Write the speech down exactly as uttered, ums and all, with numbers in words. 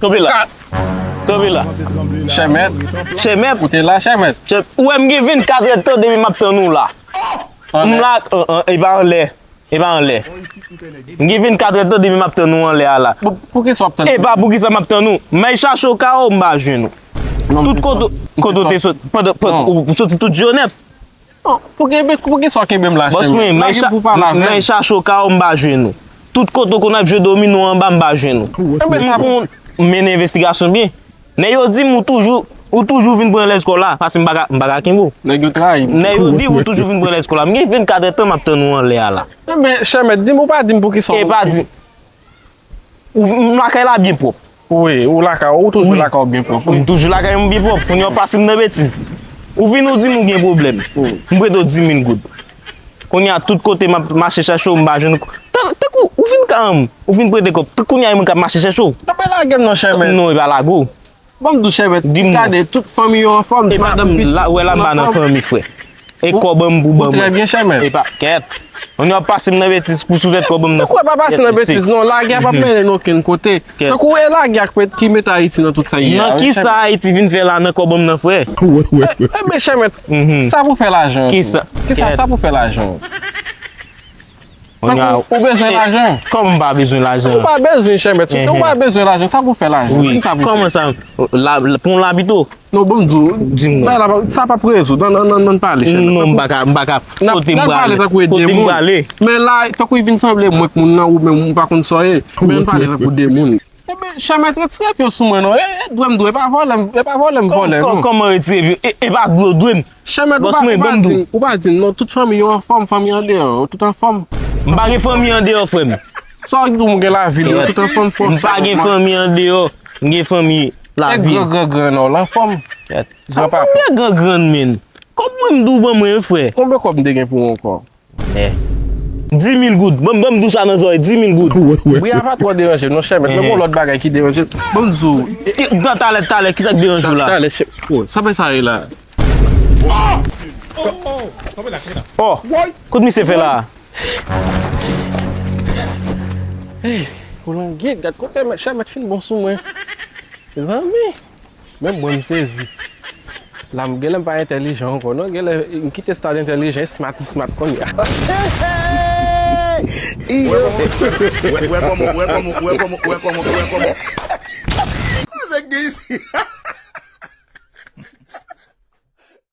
Kanpe la. Kanpe la. Chèmèt. Chèmèt. Ou te la, chèmèt. Chè- Ou wè m gen vennkat èdtan depi m ap tann ou la. M la, an, an, e pa anlè. E pa anlè. M gen vennkat èdtan depi m ap tann ou anlè a la. Pou, poukisa w ap tann? E pa poukisa m ap tann ou. M al chache w ka ou m pa jwenn ou. Tout kote, kote w te sot, pandan, pandan, ou, ou soti tout jonnèt. Non, pou kenbe, pou ki sa w kenbe m la, chèmèt? Bòs mwen, men chache w ka ou m pa jwenn ou. Tout kote w konn ap jwe domino anba m pa jwenn ou. M konn mennen envestigasyon byen. Nèg yo di m ou toujou, ou toujou vin pran lèskò la, paske m pa ka, m pa ka kenbe w. Nèg yo trayi m. Nèg yo di ou toujou vin pran lèskò la. M gen vennkat èdtan m ap tann ou anlè a la. Enben, chèmèt, di m ou pa di m pou ki sa w. E pa di. Ou, m lakay la byen pwòp. Wi, ou lakay, ou toujou lakay ou byen pwòp, wi. M toujou lakay mwen byen pwòp. Kounye a w pase m nan betiz. Ou vin ou di m ou gen pwoblèm. M prete w di mil goud. Kounye a tout kote m ap mache chache w, m pa jwenn ou. Tan- Tankou ou vin ka m, ou vin prete kòb. Tout kounye a e mwen k ap mache chache w. Tanpri lage m non, chèmèt. Non, e pa lage w. Ban m di w, chèmèt, gade, tout fanmi yo anfòm, tout madanm pitit. Ou wè la m pa nan fanmi, frè. E kòb an m pou ban mwen. Ou trè byen, chèmèt. E pa, kèt. Moun yo ap pase m nan betiz, kou sou tèt kòb an m nan. Ou kwè pa pase nan betiz, non, lagè a p ap mennen n okenn kote. Tankou e lagè a ki met Ayiti nan tout sa l ye a. Nan ki sa Ayiti vin fè la nan kòb an m nan, frè? Enben, chèmèt, sa pou fè lajan. Ki sa? Ki sa, sa pou fè lajan? Ou bezwen lajan? Kòman m pa bezwen lajan? Ou pa bezwen, chèmèt. Si ou pa bezwen lajan, sa pou fè lajan? Wi. Kòman sa? Pou yon lapito? Non, bon, m di w, sa p ap rezoud. Ann, ann, ann pale, chèmèt. Non, m pa ka, m pa ka. Kote m prale? Kote m prale? Men la, tankou li vin sanble mwen k moun nan, ou menm ou pa konn sa w ye. Men ann pale tankou de moun. Enben, chèmèt, retire pye w sou mwen non. E, e dwe m dwe, e pa vòlè m, e pa vòlè m vòlè non. Kòman retire pye w? E, e pa dwe w dwe m. Chèmèt, ou pa, ou pa di m, ou pa di m non, tout fanmi yo anfòm, fanmi andeyò yo, tout anfòm. M pa gen fanmi andeyò, frè m. Sa w di m ou gen lavi l yo, tout anfòm, frè m. M pa gen fanmi andeyò, m gen fanmi lavi. E gran gran gran w la anfòm? Kèt. Sa pou m gen gran grann, men? Kòb mwen m di w ban mwen, frè. Konbyen kòb m te gen pou ou ankò? Di mil goud. Ban m, ban m di w sa nan zòrèy, di mil goud. Bri a pa twò deranje m non, chèmèt. Men gon lòt bagay ki deranje m. Ban m di w. Talè, talè, kisa k deranje w la? Talè, chèmèt. Sa pa sa ye la? Oh! Kote misye fè la? Ey, Kolangit, gad kote mèt, chèmèt fin bon sou mwen. Mezanmi. Menm mwen m sezi. La m genlè m pa entèlijan ankò non, genlè m kite stad entèlijan, e smart, e smart kounye a. Wè kòman, wè kòman, wè kòman, wè kòman, wè kòman, wè kòman. Nèg gen isi.